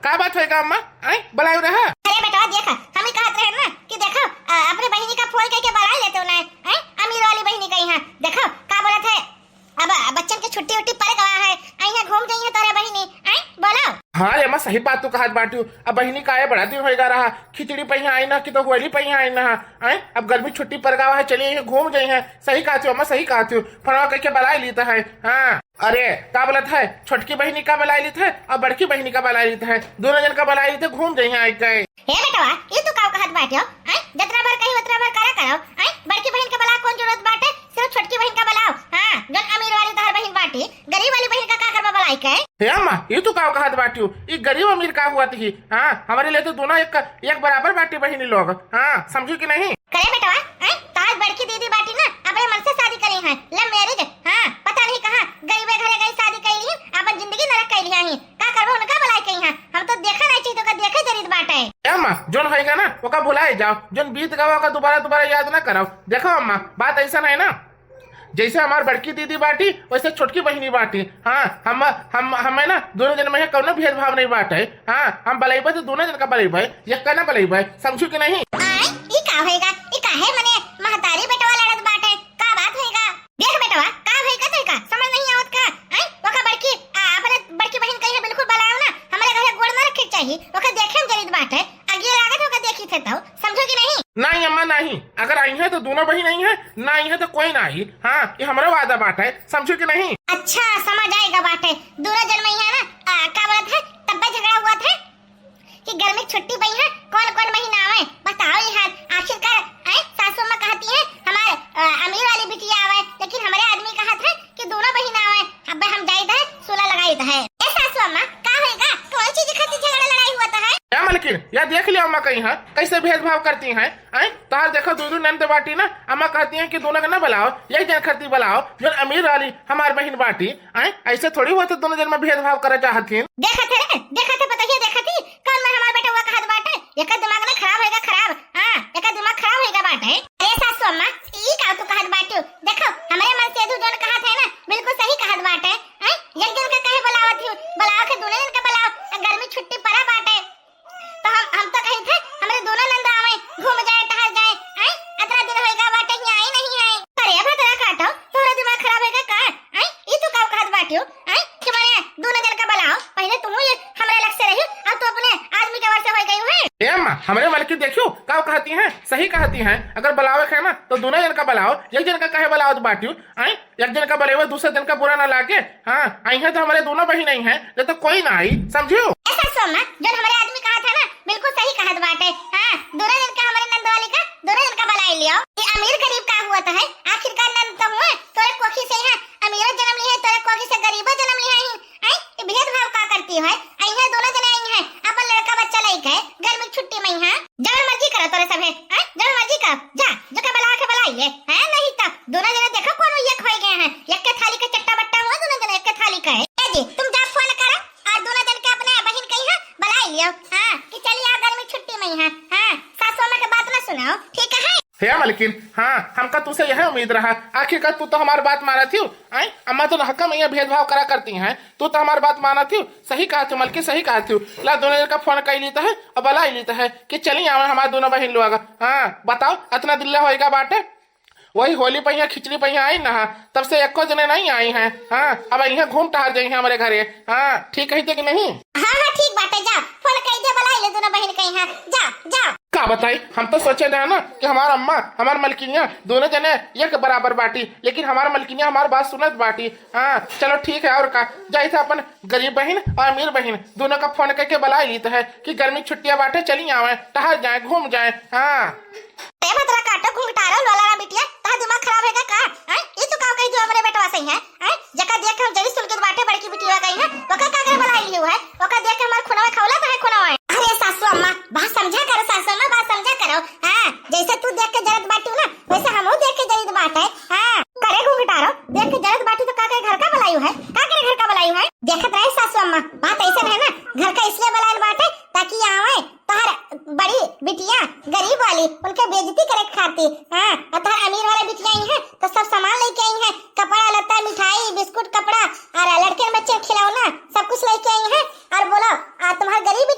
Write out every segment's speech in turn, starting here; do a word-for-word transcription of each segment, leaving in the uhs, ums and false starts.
का बात होइगा अम्मा? आय, बलायो रहा? अरे बेटवा, देख, हम ही कहत रहे ना कि देखो, अ, अपने बहिनी का फोन कइके बलाइ लेतो ना, आय, अमीर वाली बहिनी का यहाँ। देखो, का बोलत है, अब, अ, बच्चन के छुट्टी उट्टी पड़ गवा है, अइहें घूम जइहें तोरे बहिनी, आय, बोलो। हाँ रे अम्मा, सही बात तू कहत बाटू। अब बहिनी का आए बड़ा दिन होइगा रहा, खिचड़ी पहिया आई ना कि तो होली पहिया आई ना, आय, अब गर्मी छुट्टी पड़ गवा है, चलिए घूम जइहें। सही कहत हो अम्मा, सही कहत हो, फोनवा कइके बलाइ लीत है। हाँ। अरे, का बोलत है? छोटकी बहिनी का बलाइ लीत है और बड़की बहिनी का बलाइ लीत है, दोनों जन का बलाइ लीत है, घूम जइहें आइ के। हे बेटवा, ई तू का कहत बाटे हो? आय, जतना भर कही उतना भर करा करो। आय, बड़की बहिन का बला कौन जरूरत बाटे? सिर्फ छोटकी बहिन का बलाओ। हाँ, जौन अमीर वाली तोहर बहिन बाटी, गरीब वाली बहिन का का करबा बलाइ के? हे अम्मा, ई तू का कहत बाटी हो? ई गरीब अमीर का हुआ थी? हाँ, हमरे लिए तो दोनों एक, एक बराबर बाटी बहिनी लोग। हाँ, समझू कि नहीं? करे बेटवा, हैं? तोहार बड़की दीदी बाटी ना, अपने मन से शादी करी हैं, love marriage। हाँ, पता नहीं कहाँ गरीबे घरे गई शादी कइली हैं, अपन जिंदगी नरक कइली हैं। का करबो उनका बलाइ के यहाँ? हम तो देखा नहीं चाहिए, तो का देखे जरीत बाटे। ए अम्मा, जोन होइगा ना, ओका भुलाए जाओ, जोन बीत गवा ओका दोबारा दोबारा याद ना कराओ। देखो अम्मा, बात ऐसा नहीं ना, जैसे हमार बड़की दीदी बाटी, वैसे छोटकी बहिनी बाटी। हाँ, हम, हम, हमें ना दोनों जन में कौनो भेदभाव नहीं बाटे। हाँ, हम बलैबे तो दोनों जन का बलैबे, यक्का ना बलैबे, समझू कि नहीं? आय, ई का होइगा? ई काहे मने महतारी बेटवा लड़त बाटे? का बात होइगा? देख बेटवा, का होइगा तोहका? समझ नहीं आवत का? आय, ओका बड़की, आ, अपने बड़की बहिन कही है, बिल्कुल बलाओ ना, हमरे घरे गोड़ ना रखे के चाहिए, ओका देखे में जरीत बाटे। आगे लागत होगा देखी थे तो, समझो कि नहीं? नहीं अम्मा नहीं, अगर आई है तो दोनों बहिन आई है, ना आई है तो कोई ना आई। हाँ, ये हमारा वादा बात है, समझो कि नहीं? अच्छा, समझ आइगा बाटे, दोनों जन में यहाँ ना, आ, का बोलत है, तब्बे झगड़ा हुआ था कि गर्मी की छुट्टी पई है, कौन कौन महीना आवे, बताओ यार, आखिरकार, हैं, सासू अम्मा कहती है हमारे, आ, अमीर वाली बिटिया आवे, लेकिन हमारे आदमी कहत है कि दोनों बहिन आवे। अबे हम जाइत है, सुला लगाइत है। ए सासू अम्मा, का होइगा? कौन चीज खातिर झगड़ा लड़ाई हुआ था है? या मलकिन, या देख लिया अम्मा कहीं है, कैसे भेदभाव करती हैं, हैं? तोहार देखो दो दो नंद बाटी ना, अम्मा कहती हैं कि दोनों का ना बुलाओ, एक जन खातिर बुलाओ, जो अमीर वाली हमार बहिन बाटी, हैं? ऐसे थोड़ी हुआ तो दोनों जन में भेदभाव करे चाहत हिन। देखत है रे, देखत है, पता ही देखत ही, कौन मैं हमार बेटा हुआ कहत बाटे, एकर दिमाग ना खराब होइगा, खराब, हाँ, एकर दिमाग खराब होइगा बाटे। अरे सासू अम्मा, ई का तू कहत बाटू? देखो, हमरे मन से तू जौन कहत है ना, बिल्कुल सही कहत बाटे। हैं? एक जन का काहे बुलावत ही? बुलाओ के दोनों जन का बुलाओ। आ गर्मी छुट्टी पड़ा बाटे। तो हम, हम तो कही थे, हमरे दोनों नंद आवे, घूम जाए, टहल जाए। हैं? अतना दिन होइगा बाटे, यहाँ आई नहीं है। अरे भद्रा काटो, तोहरा दिमाग खराब होइगा का? हैं? ई तू का कहत बाटियो? हैं? कि माने दोनों जन का बुलाओ, पहले तुम ये हमरे लग से रही, अब तो अपने आदमी के ओर से हो गई है। ए अम्मा, हमरे मलकिन देखियो, का कहती हैं? सही कहती हैं। अगर बुलावे के है ना, तो दोनों जन का बुलाओ, एक जन का काहे बुलावत बाटियो? आय, एक जन का बुलावे, दूसरे जन का बुरा ना लागे। हाँ, आई है तो हमरे दोनों बहिन आई हैं, नहीं तो कोई ना आई, समझियो? ए सासू अम्मा, जौन हमरे आदमी कहत है ना, बिल्कुल सही कहत बाटे। हाँ, दोनों जन का हमरे नंदवाली का, दोनों जन का बुलाइ लियो। ये अमीर गरीब का हुआ तो है, आखिरकार नंद तो हुए, तोरे कोखी से यहाँ अमीरो जन्म ली है, तोरे कोखी से गरीबो जन्म ली है। हैं? ये भेदभाव का करती है? आई है दोनों जने आई हैं, अपन लड़का बच्चा लइके गर्मी की छुट्टी में यहाँ। जब मर्जी करो तोरे सभे, हैं? जब मर्जी करो, जा, जो के बुला के बुलाइए, हैं? नहीं तो दोनों जने देखो कौन एक हो गए हैं, एक के थाली के चट्टा बट्टा हुआ, दोनों जने एक के थाली का है। ए जी, तुम जा फोन करो और दोनों जन के अपने बहिन कही है, बुलाइ लियो, हाँ, कि चलिए आ गर्मी छुट्टी में यहाँ, हाँ, सासू अम्मा के बात ना सुनाओ, ठीक है? हे मलकिन, हाँ, हमका तू से यह उम्मीद रहा। आखिरकार तू तो हमार बात मानत हियो। आय, अम्मा तो हकम यहाँ भेदभाव करा करती हैं, तू तो हमार बात मानत हियो। सही कहत हियो मलकिन, सही कहत हियो। ला दोनों जन का फोन कइ लीत है और बुलाइ लीत है कि चली आवे हमार दोनों बहिन लोग। हाँ, बताओ, अतना दिल्ला होइगा बाटे। वही होली पहिया, खिचड़ी पहिया आई ना, तब से एको जने नहीं आई हैं। हाँ, अब यहाँ घूम टहर जाई हैं हमरे घरे। हाँ, ठीक कही थे कि नहीं? हाँ, हाँ, ठीक बाटे, जा, फोन कइ दे, बुलाइ ले दोनों बहिन कहीं, हाँ, जा, जा। का बताई, हम तो सोचे रहे ना कि हमार अम्मा, हमार मलकिनिया दोनों जने एक बराबर बाटी, लेकिन हमार मलकिनिया हमार बात सुनत बाटी। हाँ, चलो ठीक है, और का, जाइत है अपन गरीब बहिन और अमीर बहिन दोनों का फोन कइके बुलाइ लीत है कि गर्मी छुट्टियाँ बाटे, चली आवे, टहर जाए, घूम जाए। हाँ। ए भद्रा काटो, घुंघटारो, लोलारा बिटिया, तोहार दिमाग खराब होइगा का? हैं? ई तू का कहि दियो हमरे बेटवा से, हैं? हैं? जेका देख के हम जरी सुलगित बाटे बड़की बिटिया कहीं है, ओका का करे बुलाइ लियो है? ओका देख के हमार खुनवा खौलत है, खुनवा है। अरे सासू अम्मा, बात समझा करो सासू अम्मा, बात समझा करो। हाँ, जैसे तू देख के जरत बाटू ना, वैसे हमहू देख के जरत बाटे। हाँ, करे घुंघटारो, देख के जरत बाटू तो का करे घर का बुलायु है? का करे घर का बुलायु है? देखत रहे सासू अम्मा, बात ऐसे रहे ना, घर का इसलिए बुलायल बाटे ताकि आवे तोहर बड़ी बिटिया गरीब वाली, उनके बेइज्जती करे खातिर। हाँ, और तोहर अमीर वाला बिटिया आई है तो सब सामान लेके आई है, कपड़ा लत्ता, मिठाई, बिस्कुट, कपड़ा और लड़के बच्चे खिलौना, सब कुछ लेके आई है। और बोलो, आ, तुम्हार गरीब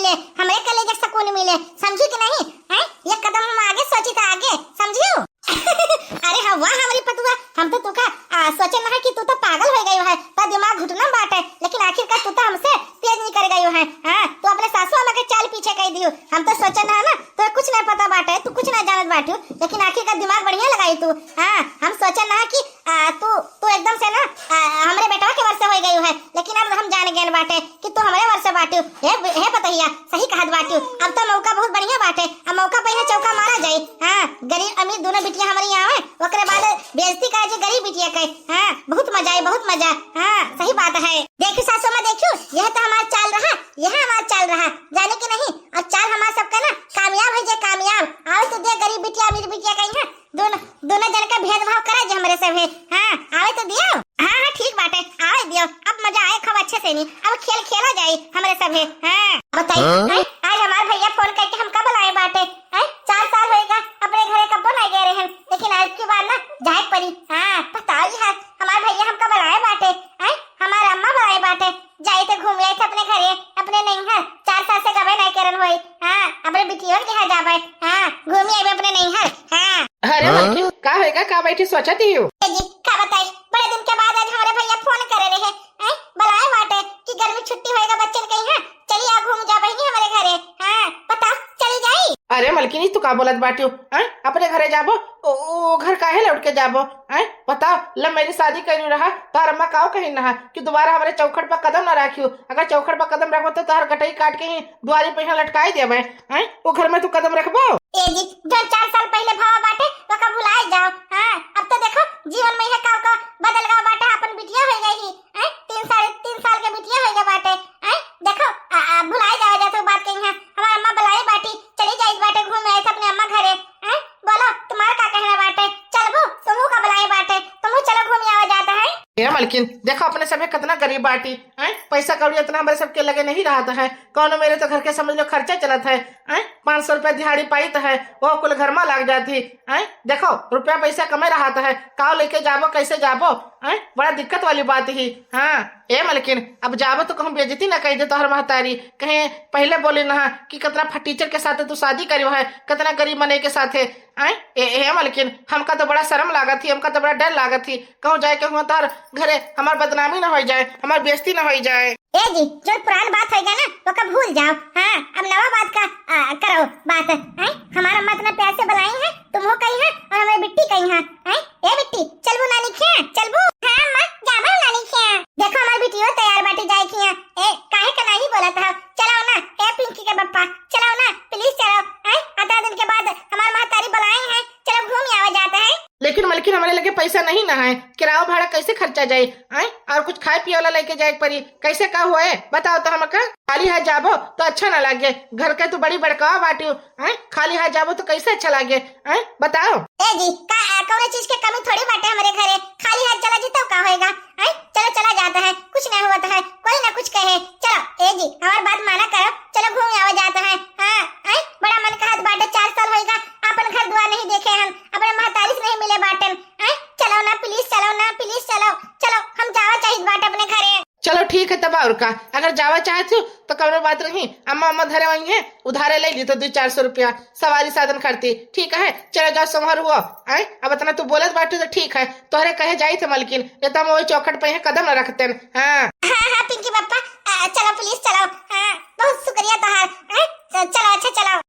मिले, हमरे कलेजा के सुकून मिले, समझी कि नहीं? हैं? एक कदम हम आगे सोची था, आगे, समझियो? अरे हाँ, वाह हमरी पतुआ, हम तो तुका, आ, सोचे ना कि तू तो पागल होइ गयो है, तो दिमाग घुटना बाटे, लेकिन आखिरकार तू तो हमसे तेज निकल गयो है। हाँ, तू अपने सासू अम्मा के चाल पीछे कइ दियो। हम तो सोचे ना ना, तो कुछ नहीं पता बाटे, तू कुछ नहीं जानत बाटू, लेकिन आखिरकार दिमाग बढ़िया लगाई तू। हाँ, हम सोचे ना कि आ, तू, तू एकदम से ना, आ, हमरे बेटवा के वश होइ गयो है, लेकिन अब हम जान गए बाटे कि तू हमरे वश बाटू। हे, हे पतोहिया, सही कहत बाटू। अब तो मौका बहुत बढ़िया बाटे, अब मौका पे यहाँ चौका मारा जाए। हाँ, गरीब अमीर दोनों बिटिया हमरी आवे, ओकरे बाद बेइज्जती करे जे गरीब बिटिया के। हाँ, बहुत मजा आई, बहुत मजा। हाँ, सही बात है। देखियो सासू माँ, देखियो, यह तो हमार चाल रहा, यह हमार चाल रहा, जाने कि नहीं? और चाल हमार सबका ना कामयाब है जे कामयाब। आवे तो दे गरीब बिटिया अमीर बिटिया कहीं है, दोनों, दोनों जन का भेदभाव करा जे हमरे सब है। हाँ, आवे तो दियो। हाँ, हाँ, ठीक बाटे, आवे दियो। अब मजा आए खूब अच्छे से नी, अब खेल खेला जाए हमरे सब है। हाँ, बताई, हाँ? हैं? आज हमार भैया फोन करके हमका बुलाए बाटे। हैं? चार साल होएगा अपने घरे कब्बो नहीं गए रहे, लेकिन आज की बार ना जाए पड़ी। हाँ, बताई है, हमार भैया हमका बुलाए बाटे। हैं? हमार अम्मा बुलाए बाटे। जाई तो घूम आई थे अपने घरे, अपने नैहर। चार साल से गबे नहीं करन होई। हाँ, अपने बिटियों के यहाँ जाबे। हाँ, घूमी आइबे अपने नैहर। हाँ। अरे हाँ? मलकिन, का होएगा, का बैठी सोचत ही हो? ए जी, का बताई, बड़े दिन के बाद आज हमरे भैया फोन करे रहे। हैं, बुलाए बाटे कि गर्मी छुट्टी होएगा बच्चन के यहाँ, चली आ घूम जा बहिनी हमरे घरे। हाँ, बताओ, चली जाई? अरे मलकिन, ई तू का बोलत बाटियो? हैं, अपने घरे जाबो? ओ, ओ घर काहे लौट के जाबो? हैं, बताओ, लव मैरिज शादी कइलू रहा, तोहर अम्मा काव कही रहा कि दोबारा हमरे चौखट पर कदम ना राखियो। अगर चौखट पर कदम रखबो तो तोहर गटई काट के ही दुआरी पे यहाँ लटकाई देबे। हैं, वो घर में तू कदम रखबो? ए जी, जो चार साल पहले भवा बाटे, ओका भुलाए जाओ। हाँ, अब तो देखो, जीवन में यह काव का बदल गवा बाटे, अपन बिटिया हो गई ही। हैं, तीन साल, तीन साल के बिटिया हो गए बाटे। हैं, देखो, आ, आ, भुलाए जाओ, जैसे बात कही है, हमार अम्मा बुलाए बाटी, चली जाई बाटे घूम आए थे अपने अम्मा घरे। हैं, बोलो, तुम्हार का कहना बाटे? चलबू, तुमू का बुलाए बाटे, तुमू चलो घूम आवा जाता है। ए मलकिन, देखो अपने सभे कितना गरीब बाटी, हैं? पैसा कौड़ी इतना हमरे सबके लगे नहीं रहत है। कौनो मेरे तो घर के समझ लो खर्चा चलत है, हैं? पाँच सौ रुपया दिहाड़ी पाइत है, वो कुल घर में लाग जाती, हैं? देखो, रुपया पैसा कमे रहत है, काव लेके जाबो, कैसे जाबो, हैं? बड़ा दिक्कत वाली बात ही। हाँ, ए मलकिन, अब जाबो तो कहूँ बेइज्जती ना कही दे तोहर महतारी, कहीं पहले बोली ना कि कितना फटीचर के साथ तू शादी करियो है, कितना गरीब मनई के साथे। आय, ए, ए मलकिन, हमका तो बड़ा शर्म लागत ही, हमका तो बड़ा डर लागत ही। कहूँ जाए के हुआ तोहर घरे हमार बदनामी ना होई जाए, हमार बेइज्जती ना होई जाए। ए जी, जो पुरान बात होई गया ना, ओका भूल जाओ। हाँ, अब नवा बात का, आ, करो बात। हैं? हमार अम्मा इतना प्यार से बुलाई है, तुम हो कही है और हमारी बिट्टी कही है। हैं? ए बिट्टी, चलबू नानी खिया? चलबू? हाँ अम्मा, जाबो नानी खिया। देखो हमार बिटियो तैयार बाटी जाए खिया। ए, काहे का नहीं बोलत हो? चलो ना, ए पिंकी के पप्पा, चलो ना, please चलो। हैं? इतना दिन के बाद हमार महतारी बुलाई है, चलो घूम आवा जाता है। लेकिन मलकिन, हमरे लगे पैसा नहीं ना है, किराया भाड़ा कैसे खर्चा जाए? आय, और कुछ खाए पिए वाला लेके जाए के पड़ी, कैसे का हुआ है बताओ तो हमका। खाली हाथ जाबो तो अच्छा ना लागे, घर के तू बड़ी बड़कावा बाटियो, आय, खाली हाथ जाबो तो कैसे अच्छा लागे, आय, बताओ। ए जी, का, आ, कौनो चीज के कमी थोड़ी बाटे हमरे घरे, खाली हाथ चला जी तब का होएगा? आय, चलो चला जाता है, कुछ नहीं होता है, कोई ना कुछ कहे। चलो ए जी, हमार बात माना करो, चलो घूम आवा जाता है। हाँ, आय, बड़ा मन कहत बाटे, चार साल होएगा, अपन घर दुआर नहीं देखे हम, अपने महतारी से नहीं मिले बाटन। हैं? चलो ना, please चलो ना, please चलो, चलो, हम जावा चाहित बाटे अपने घरे। चलो ठीक है, तब और का, अगर जावा चाहत हो तो कौनो बात नहीं, अम्मा, अम्मा धरे वही है, उधारे ले ली तो दो चार सौ रुपया सवारी साधन करती, ठीक है, चलो जाओ, संभर हुआ। आय, अब इतना तू बोलत बाटू तो ठीक है, तोहरे कहे जाई थे मलकिन, ये तो हम वही चौखट पे हैं, कदम न रखते हैं। हाँ। हाँ, हाँ, पिंकी पप्पा, आ, चलो please चलो। हाँ, बहुत शुक्रिया तोहार। हैं? च-, चलो, अच्छा चलो।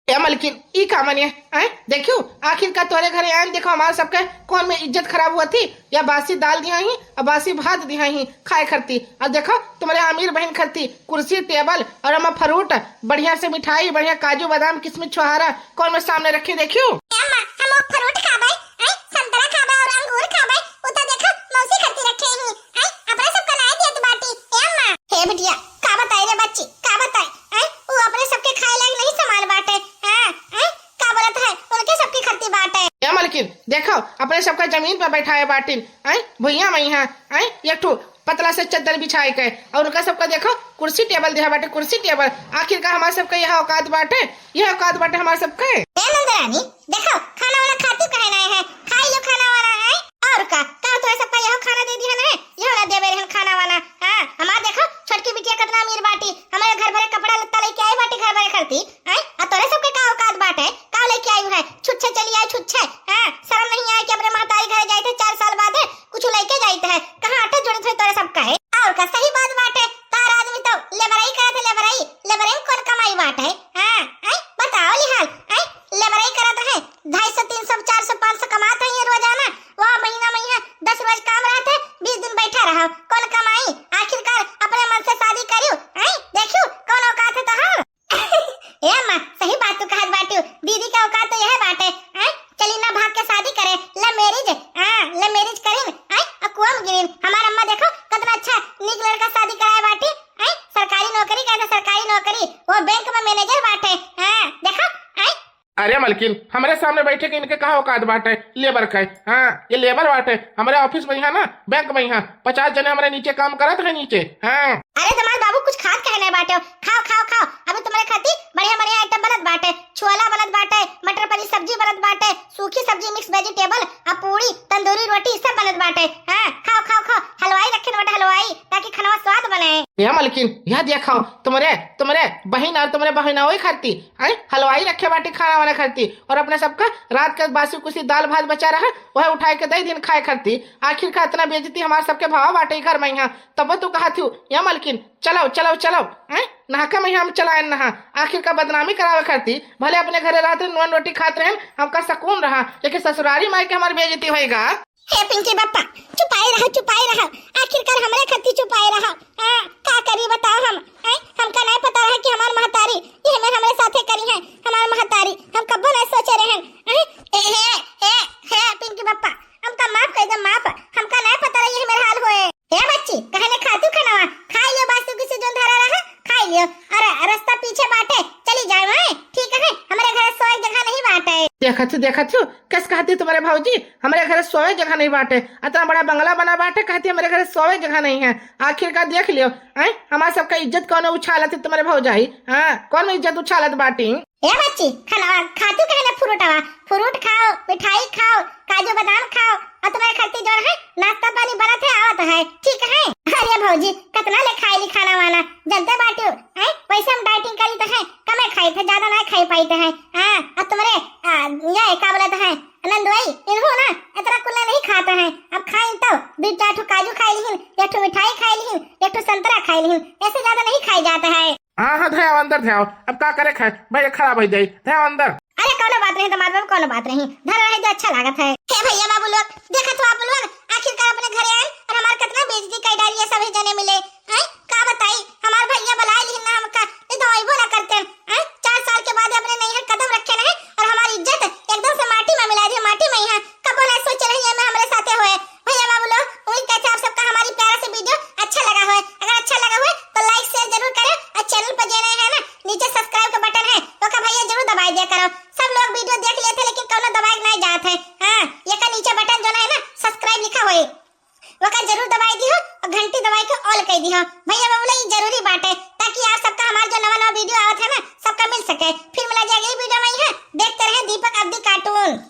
ए मलकिन, ई का मने, हैं? देखियो, आखिर का तोरे घरे आयन, देखो हमार सबके कौन में इज्जत खराब हुआ थी, या बासी दाल दिया ही, और बासी भात दिया ही खाए खरती, और देखो तुम्हारे अमीर बहन खरती कुर्सी टेबल और हम फ्रूट, बढ़िया से मिठाई, बढ़िया काजू बादाम किशमिश छोहारा कौन में सामने रखे, देखियो। ए अम्मा, हम वो फ्रूट खाबे, हैं? संतरा खाबे और अंगूर खाबे, उ तो देखो मौसी खरती रखे ही, हैं? अपने सबका नाई दियत बाटी। ए अम्मा, हे बिटिया, का बताई रे बच्ची, का बताई? हैं? उ अपने सबके खाए लायक नहीं सामान बाटे। हाँ, हैं? का बोलत है? उनके सबकी खरती बाटे। ए मलकिन, देखो, अपने सबका जमीन पे बैठाए बाटिन, हैं? भुइयां में यहाँ, हैं? एक ठो पतला से चद्दर बिछाए के, और उनका सबका देखो, कुर्सी टेबल दिया बाटे, कुर्सी टेबल। आखिर का हमारे सबका यह औकात बाटे, यह औकात बाटे हमारे सबके। ए नंदरानी, देखो, खाना वाना खाती काहे नहीं है? खाई लो खाना वाना, हैं? और का, का तोरे सबका यह खाना दे दिया ना है? यह ना देवे रहन खाना वाना। हाँ, हमार देखो, छोटकी बिटिया कितना बाटी, हमरे घर भरे कपड़ा लत्ता लेके आई बाटी घर भरे खरती, हैं? आ तोरे सबके का औकात बाटे? का लेके आई है? छुच्छे चली आई, छुच्छे, हैं? शर्म नहीं आए कि अपने महतारी घरे जाए थे चार साल बाद, कुछ लेके जाए थे? कहाँ आटे जोड़े थे तोरे सब कहे? और का सही बात बाटे, तार आदमी तो लेबरई करत है, लेबरई, लेबरई में कौन कमाई बाटे? हाँ, हैं? बताओ लिहाल, हैं? लेबरई करत रहे, ढाई सौ, तीन सौ, चार सौ, पाँच सौ कमात है ये रोजाना, वह महीना में यहाँ दस रोज काम रहत है, बीस दिन बैठा रहो, कौन कमाई? आखिरकार अपने मन से शादी करियो, हैं? देखियो, कौन औकात है तोहार? ए अम्मा, सही बात तू कहत बाटियो, दीदी का औकात तो यह बाटे, हैं? चली ना भाग के शादी करे, love marriage, हाँ, love marriage करीन, हैं? आ कुआं में गिरीन, हमार अम्मा देखो, कितना अच्छा, नीक लड़का शादी कराए बाटी, हैं? सरकारी नौकरी, कहते सरकारी नौकरी, वो बैंक में मैनेजर बाटे, हाँ, देखो, हैं? अरे मलकिन, हमरे सामने बैठे के इनके का औकात बाटे, लेबर के? हाँ, ये लेबर बाटे, हमरे ऑफिस में यहाँ ना, बैंक में यहाँ, पचास जने हमरे नीचे काम करत है नीचे। हाँ। अरे दमाद बाबू, कुछ खात काहे नहीं बाटे हो? खाओ, खाओ, खाओ, अभी तुम्हारे खातिर बढ़िया बढ़िया आइटम बनत बाटे, छोला बनत बाटे, मटर पनीर सब्जी बनत बाटे, सूखी सब्जी, मिक्स वेजिटेबल, आ पूड़ी, तंदूरी रोटी, सब बनत बाटे। हाँ, खाओ, खाओ, खाओ, हलवाई रखे बाटे, हलवाई, ताकि खाना स्वाद बने। या मलकिन, यह देखो, तुम्हारे, तुम्हारे बहिन और तुम्हारे बहिना वही खाती, हैं? हलवाई रखे बाटी खाना वाना खाती, और अपने सबका रात का बासी कुसी दाल भात बचा रहा, वह उठाए के दे दिन खाए खाती। आखिर का इतना बेइज्जती हमारे सबके भावा बाटे घर में यहाँ, तब तू कहा थी, या मलकिन, चलो, चलो, चलो, हैं? नहाका में हम चलाए नहा, आखिर का बदनामी करावे खाती, भले अपने घरे रहते नून रोटी खात रहे, हमका सुकून रहा, लेकिन ससुरारी माई के हमारी बेइज्जती होएगा। हे पिंकी बप्पा, चुपाई रहा, चुपाई रहा, आखिरकार हमरे खाती चुपाई रहा। हाँ, का करी बताओ हम, हैं? हमका नहीं पता रहा कि हमार महतारी ये में हमरे साथे करी है, हमार महतारी, हम कब्बो नहीं सोचे रहे हैं। हैं? ए, हे, हे, हे, पिंकी बप्पा, हमका माफ कर दे, माफ, हमका नहीं पता रहा ये मेरा हाल होए। ए बच्ची, कहने खातू खानवा, खाई लियो बासी कुसी जोन धरा रहा, खाई लियो। अरे, रास्ता पीछे बाटे, चली जाए वहीं, ठीक है, हमारे घर सोए जगह नहीं बाटे। देखत हूँ, देखत हूँ, कस कहती तुम्हारे भौजी, हमरे घरे सोवे जगह नहीं बाटे, इतना बड़ा बंगला बना बाटे, कहती हमरे घरे सोवे जगह नहीं है। आखिर का देख लियो, हैं? हमार सबका इज्जत कौन उछालत है तुम्हारे भौजाई? हाँ, कौन इज्जत उछालत बाटी? ए बच्ची, खाना खातू कहे ना फ्रूटवा, फ्रूट खाओ, मिठाई खाओ, काजू बादाम खाओ, और तुम्हारे खरती जोन है, नाश्ता पानी बनत है, आवत है, ठीक है? अरे भौजी, कितना ले खाई ली खाना वाना, जनते बाटियो, हैं? वैसे हम डाइटिंग करी तो है, कमे खाई थे, ज्यादा ना खाई पाई थे, हाँ, और तुम्हारे, आ, ये का बोलत है, नंदुआई, इन्हों ना इतना कुल्ला नहीं खाते हैं। अब खाइन तो दो चार ठो काजू खाई लिहिन, एक ठो मिठाई खाई लिहिन, एक ठो संतरा खाई लिहिन, ऐसे ज्यादा नहीं खाई जाता है। हाँ, हाँ, धयाव अंदर धयाव, अब का करे खाए, भैया खराब हो जाई, धयाव अंदर। अरे कौनो बात नहीं दमाद बाबू, कौनो बात नहीं, धरा रहे जो अच्छा लागत है। हे भैया बाबू लोग, देखत हो आप लोग, आखिरकार अपने घरे आए और हमार कितना बेइज्जती कर डारी है सभी जने मिले। हैं? का बताई, हमार भैया बुलाए लिहिन ना हमका, नहीं तो अइबो ना करते। हैं? चार साल के बाद अपने नैहर कदम रखे नहीं और हमारी इज्जत एकदम से माटी में मिला दी, माटी में। यहाँ कबो ना सोचे रही है मैं हमरे साथे होए। भैया बाबू लोग, उम्मीद करते हैं आप सबका हमारी प्यारा से वीडियो अच्छा लगा होए। अगर अच्छा लगा होए तो लाइक शेयर जरूर करें और चैनल पर जे नए हैं ना, नीचे सब्सक्राइब का बटन है, ओका भैया जरूर दबाई दिया करो। सब लोग वीडियो देख लेते लेकिन कौनो दबाए नहीं जात है। हाँ, ये का नीचे बटन जो है ना सब्सक्राइब लिखा हुए, ओका जरूर दबाई दिहो और घंटी दबाई के ऑल कर दिहो। भैया बाबू लोग, ई जरूरी बाटे ताकि आप सबका हमार जो नवा नवा वीडियो आवत है ना, सबका मिल सके। फिर मिला जाएगा ई वीडियो में, यहाँ देखते रहे दीपक अब्दी कार्टून।